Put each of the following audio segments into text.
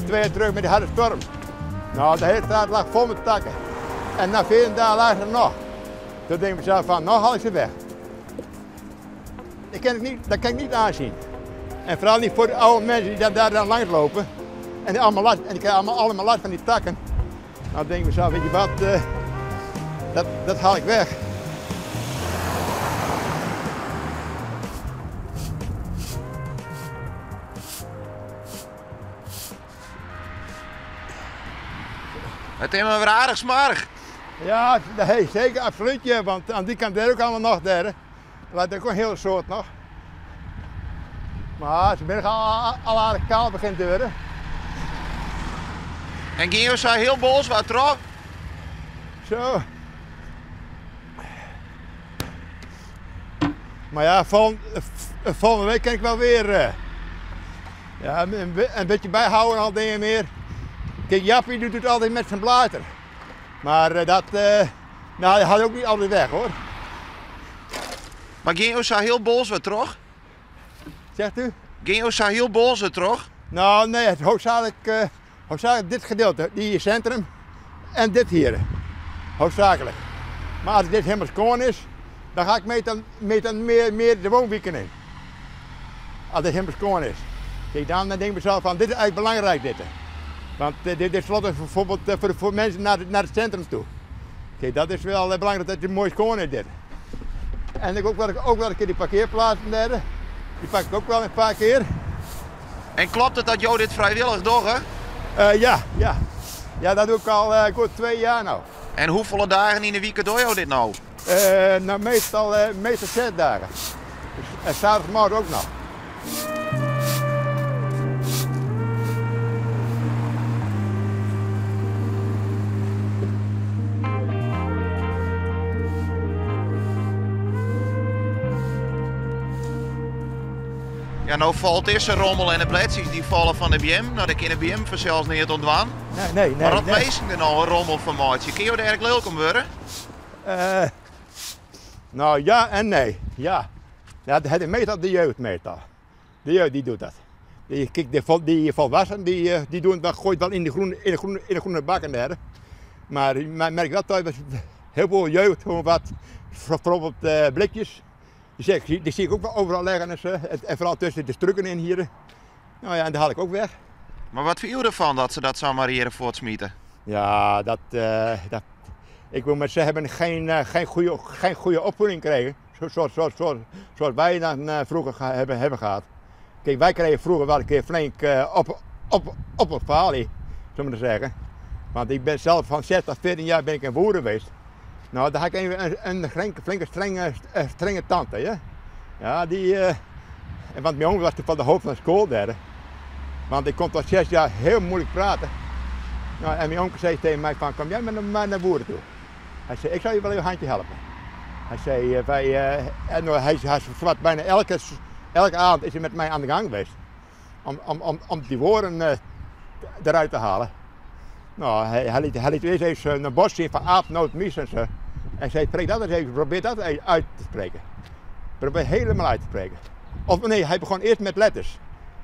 2 jaar terug met die harde storm. Nou, de hele straat lag vol met takken. En na 14 dagen lagen ze er nog. Toen denk ik mezelf van, nou haal ik ze weg. Dat kan ik niet, dat kan ik niet aanzien. En vooral niet voor de oude mensen die daar dan langs lopen. En die, allemaal last, en die krijgen allemaal last van die takken. Nou denk ik mezelf, weet je wat, dat haal ik weg. Het is maar weer aardig smarig. Ja, nee, zeker, absoluut. Ja, want aan die kant daar ook allemaal nog daar. Laat ook een hele soort nog. Maar ze zijn al aardig kaal begint te worden. En ging je zo heel boos wat terug? Zo. Maar ja, volgende week kan ik wel weer ja, een beetje bijhouden en al dingen meer. Kijk, Jappie doet het altijd met zijn blater. Maar nou, hij had ook niet altijd weg hoor. Maar ging je zo heel boos wat terug? Zegt u? Ging je zo heel boos wat terug? Nou nee, het hoofdzakelijk dit gedeelte, die hier centrum en dit hier. Hoofdzakelijk. Maar als dit helemaal schoon is, dan ga ik meestal meer de woonwijken in. Als dit helemaal schoon is. Kijk, dan denk ik mezelf van, dit is eigenlijk belangrijk dit. Want dit is slot bijvoorbeeld voor mensen naar het centrum toe. Kijk, dat is wel belangrijk dat het mooi schoon is dit. En ik ook wel een keer die parkeerplaatsen daar. Die pak ik ook wel een paar keer. En klopt het dat jou dit vrijwillig doet, hè? Ja, ja. Ja, dat doe ik al goed 2 jaar nou. En hoeveel dagen in de week doe je dit nou? Nou, meestal 6 dagen. Dus, en zaterdagmorgen ook nog. Ja, nou valt eerst de rommel en de pletjes die vallen van de BM. Nou, daar kan de BM vanzelfs niet ontwaan. Nee, nee, nee. Maar wat nee. meesten er nou een rommel van maatje? Kun je er erg leuk om worden? Nou ja en nee. Ja. Ja, het is meestal de jeugd meestal. De jeugd die doet dat. Die, kijk, de vol, die volwassenen die die doen dat, gooit wel in de groene bak en dergelijke. Maar ik merk wel dat heel veel jeugd gewoon wat, bijvoorbeeld blikjes. Die zie ik ook wel overal leggen en zo. En vooral tussen de strukken in hier. Nou ja, en die haal ik ook weg. Maar wat vind je ervan dat ze dat zomaar hier voortsmieten? Ja, dat, ik wil maar zeggen, hebben geen goede opvoeding gekregen. Zoals wij dan vroeger hebben gehad. Kijk, wij kregen vroeger wel een keer flink op het falie, zullen we maar zeggen. Want ik ben zelf van 6 tot 14 jaar ben ik in Woerden geweest. Nou, daar had ik even een flinke strenge tante, hè? Ja, die en want mijn oom was van de hoofd van school daar. Want ik kon tot 6 jaar heel moeilijk praten. Nou, en mijn oom zei tegen mij van, kom jij maar naar Woerden toe. Hij zei, ik zal je wel even een handje helpen. Hij zei wij en nou, hij, hij zwart bijna elke avond is hij met mij aan de gang geweest. Om die woorden eruit te halen. Nou, hij liet eerst even een bos zien van aap, noot, mies en zo. En zei, spreek dat eens even, probeer dat even uit te spreken. Probeer helemaal uit te spreken. Of nee, hij begon eerst met letters.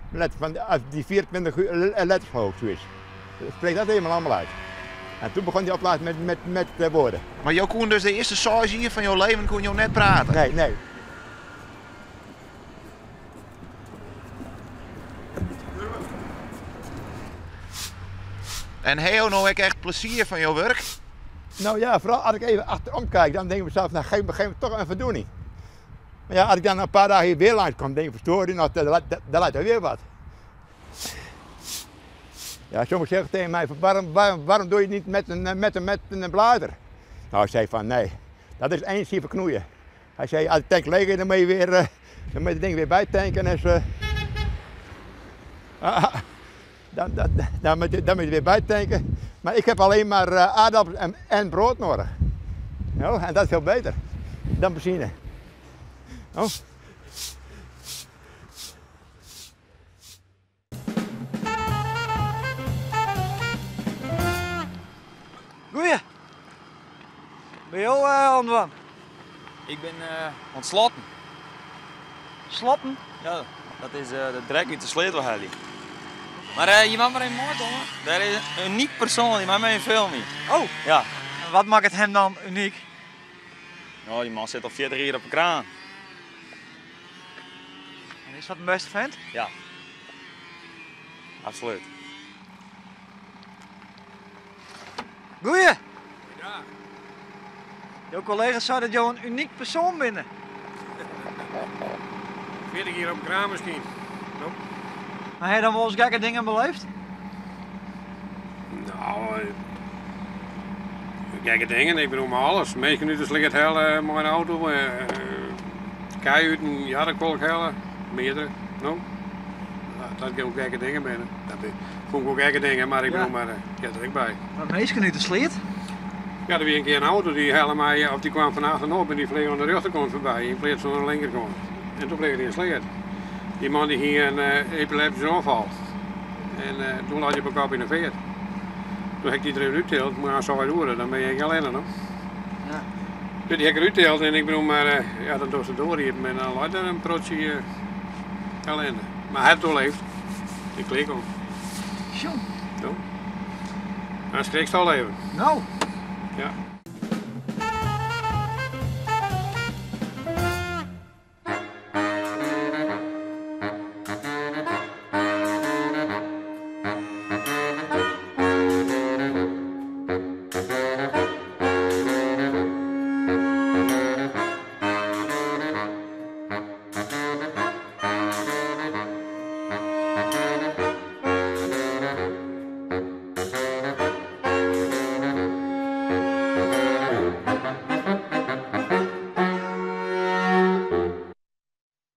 Letters van die 24 letters geloof ik, zoiets. Spreek dat helemaal allemaal uit. En toen begon hij op laatst met woorden. Maar jou kon dus de eerste 6 jaar van jouw leven kon jou net praten? Nee, nee. En heb je nou ook echt plezier van jouw werk? Nou ja, vooral als ik even achterom kijk, dan denk ik mezelf, nou geef me toch een voldoening. Maar ja, als ik dan een paar dagen hier weer langs kom, denk ik, verstoring, nou, dan lijkt er weer wat. Ja, sommigen zeggen tegen mij, van, waarom doe je het niet met een blader? Nou, ik zei van nee, dat is energie verknoeien. Hij zei, als de tank leeg is, dan moet je weer dan moet je het ding weer bijtanken en zo. Ah, dan moet je weer bijtanken. Maar ik heb alleen maar aardappels en brood nodig. Nou, en dat is veel beter dan benzine. Oh. Goeie. Ben je al Antoine? Ik ben ontsloten. Slotten? Ja, dat is de drek uit de sleutel halen. Mar eh, je moatte mar even meikomme. Dêr is in unyk persoan, dy mei my even filmje. Oh. Ja. En wat makket him dan unyk? No, dy man sit al 40 jier op 'e kraan. En is dat in bêste fent? Ja. Absolút. Goeie! Jo kollega sei dat jo in unyk persoan binne. 40 jier op 'e kraan miskien. No. Mar ha jo dan wolris gekke dingen beleefd? No, gekke dingen, ik bedoel mar alles. Minsken út de sleat helle mei in auto, kij út in jarrekolk helle, meardere, no. Dat gjin gekke dingen binne. Dat fûn ik wol gekke dingen, mar ik bedoel mar, heart der ek by. Mar minsken út de sleat? Ja, der wie in kear in auto dy helle my, of dy kwam fan achteren op en dy fleach oan de rjochterkant foarby yn pleats fan oan de linkerkant. En toen fleach er yn de sleat. Dy man dy hie in epileptyske oanfal en toen lei dy op 'e kop yn de feart. Toen ha ik dy der even úttild, moarns seis oere, dan bin je ek allinne no. Ja. Dus dy ha ik der úttild en ik bedoel mar, ja, dan dochst de doar iepen en dan leit der in protsje ellinde. Mar hy hat it oerleefd. Ik klik om. Sjoen. No. Dan skrikst al even. No. Ja.